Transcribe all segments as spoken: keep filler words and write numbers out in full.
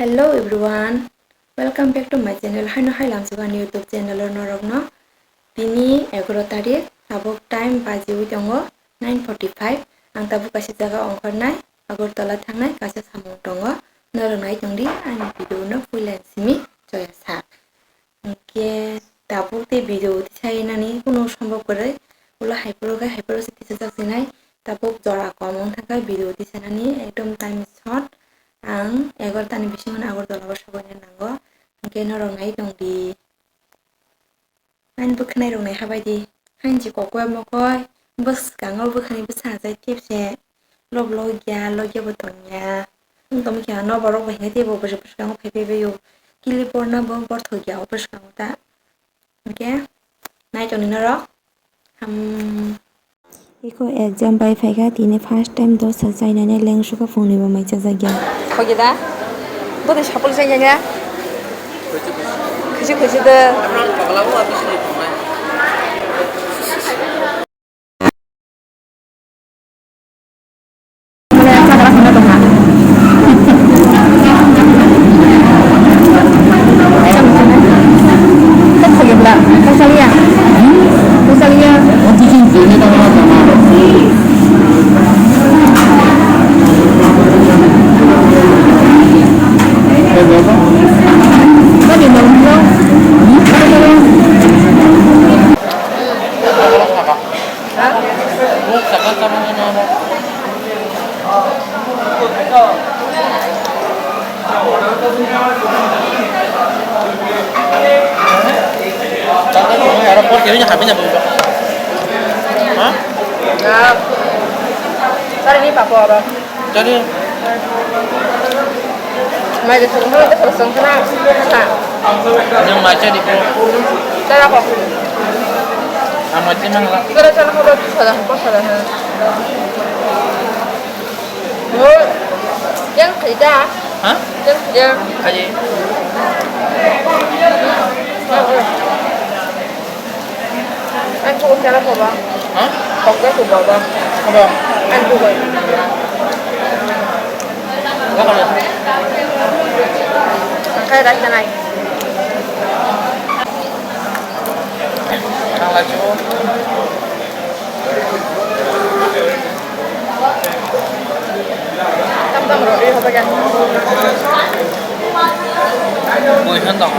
Hello everyone, welcome back to my channel. Haino hai lamsok ani YouTube channel o norokno. Tini egaroh tarik, tabuk time bajiwi tongo nine forty-five. Ang tabuk kaisa jaga ongkhornai, Agartala thangnai kaisa samung tongo. Norok nai tongdi ani video no puila simi choya sak. Hwnkhe tabuk tei video tisainani kunu sombok kwrwi. Ulo hai phuru khe hai phuru se tisajak sinai. Tabuk jora kom wng thangkha video tisainani, ekdom time short. Ang egaroh tani bisingo Agartala o sobaina nango. Hwnkhe norok nai tongdi. Ani bwkhwnai rok nai habai di. Haini je kokoi mokoi bwskango bwkhwnai bwsa jai tepse. Lok lok ya, lok ya bo tong ya. Wng tong khe ano borok bai hwnwi teibo bwswk bwskango phai phai bai o. Kili porna bo borthok ya o bwskango ta. Hwnkhe nai tongni norok. Ham. Iko exam bai phaikha, tini first time dosa chainani lengsuka phungni bo mai chajak ya. Khogi da? Bwtwi sapul chainani? Khusi khusi da. Tari ni papo aro. Tari. Mai de thong, mai de thong, thong, thong, thong. Nang mai cha di ko. Tara ko. Ang mai cha mang la. Tara cha ko ba, tara ko, tara ha. Oh, yang kerja. Ha? Yang kerja. Aji. Ang chukuk chala ko ba? Ha? Kok ja ko ba ba? Aba. Ang chukuk. Wala ka. Ang kai rai tanai. Ang la chukuk. Tam tam ro, eh, hoba kya? Mui khan tong.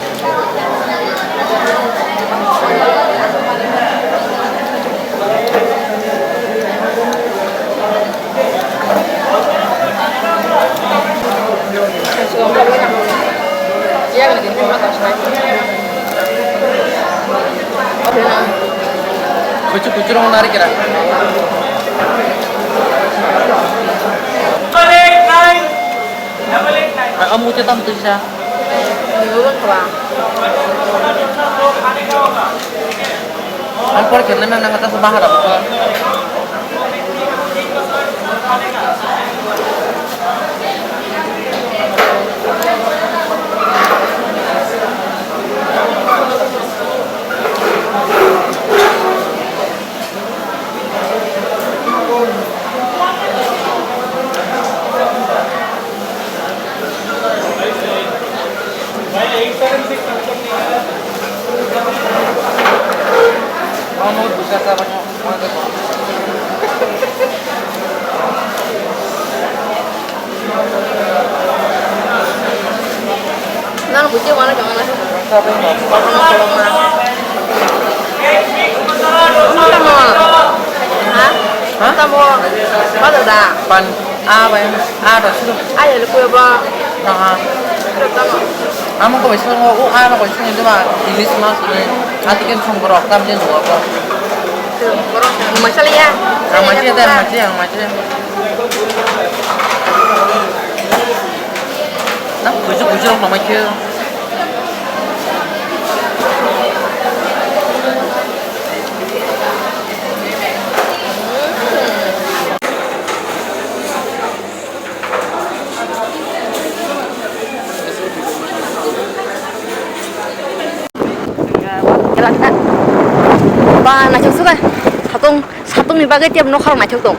Kuchu kuchu rong nari kira. Amu te tam tu sa. Ang por kena nang nang atas bahar apa? Nang buji wana jangan lah. Tamo. Ha? Ha? Tamo. Pada da. Pan. Ah, bai. Ah, da, sudah. Ah, ya, lupa, ba. Aha. Sudah, tamo. Amo ko bisa ngo, u, ah, ko bisa ngo, cuma English mas ini. Ati kan song borok, tam je ngo ko. Borok, masala ya. Ah, masih ada, masih yang masih. Nang kujuk kujuk rong pamai khe. Ba, naithok suka. Satung, satungni bagwi tep nokha naithok tong.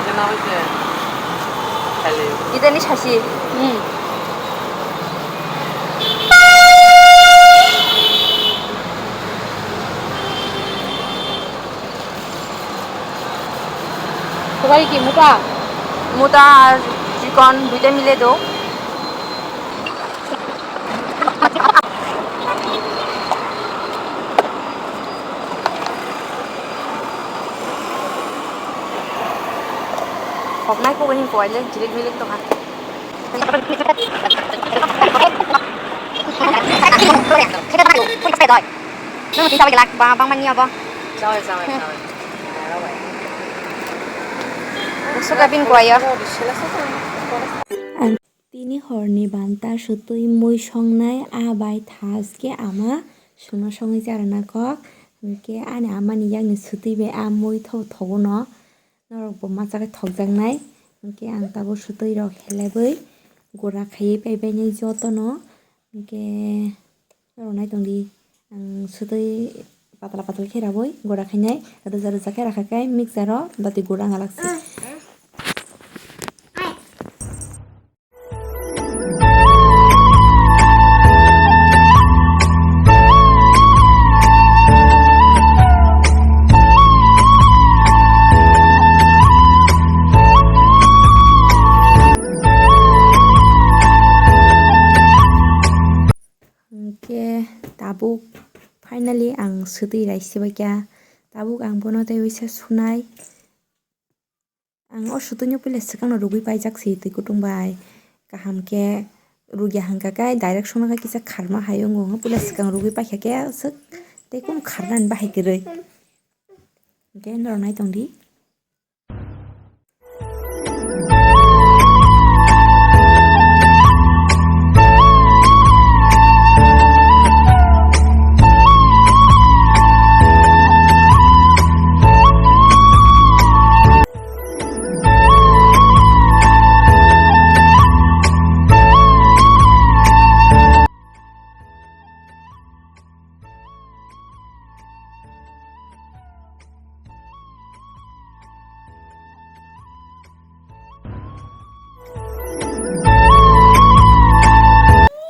kaisa na hoite. Khali. Ita ni sasi. Hmm. Tokari ki muta? Muta ar chikon duita mile do. Hoknai kok ni kowai le jilik milik tongkha. Nung twi chabai glak ba bang mani abo. Chabai, chabai, chabai. Suka bin kowai ya. Ang tini horni banta sutwi mui songnai, a bai thaske ama sungno songwi charwna kok. Hinkhe ani amani yakni sutwi bai a mui tho-, thogo no. Norok bo masa khe thokjaknai. Hinkhe ang tabuk sutwi rok helebwi gura khaiwi paibainai jotono. Hinkhe norok naitongdi, ang sutwi patla patla khe rabwi gura khainai, rwja rwja khe rakha khe mixer o dati gura wngya lakse. Hinkhe tabuk finally ang sutwi raisibaikha. Tabuk ang bono tei waisa sunai. Ang o sutwino puila swkangno rwgwi paijak se twi kutung bai. Kaham khe rwgya hwnkha khe direct songno khe kisa kharma hai wngo. Puila swkang rwgwi paikha khe swk tei kunu kharnani bahai kwrwi. Hinkhe norok naitongdi.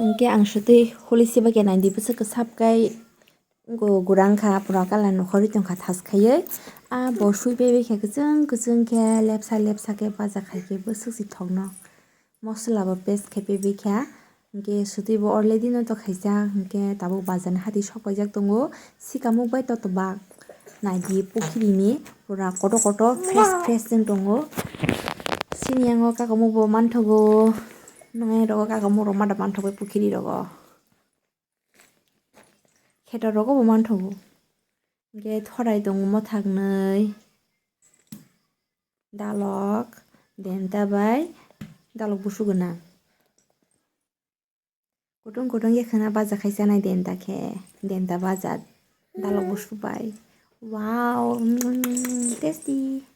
Hinkhe ang sutwi huli sibaikhe naidi bwswk kwsap kai. Go gurang kha pura colour nokhorwi tongkha thas khaiwi. A bo sui paibai khe kwchwng kwchwng khe lepsa lepsa khe baja khai khe bwswk si thokno. Mosola bo paste khai paibai kha. Hinkhe sutwi bo already no to khaijak, hinkhe tabuk bajar ni hati sok paijak tongo. Sikamuk bai to tobak naidi pukhiri ni pura kotor kotor fresh fresh wng tongo. Sini yango kakamuk bo manthogo. Nongai rogo kakamuk rok mada manthok bai pukhiri rogo. Kheto rogo bo manthogo. Hinkhe thorai tongo mothaknwi, dalok, denta bai dalok busu gwnang. Kutung kutung khe khwna baja khai chanai denta khe, denta baja dalok busu bai. Wow, mm, tasty.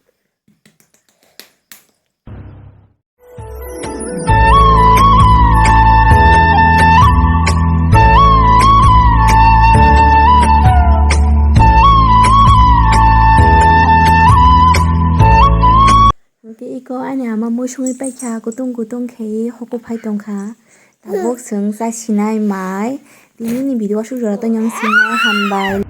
Hwnkhe iko ani ama mui songwi paikha, kutung kutung khe hoko phai tongkha. Tabuk chwng chasinai mai. Tini ni video aswk jora tongya wng sinai, hambai.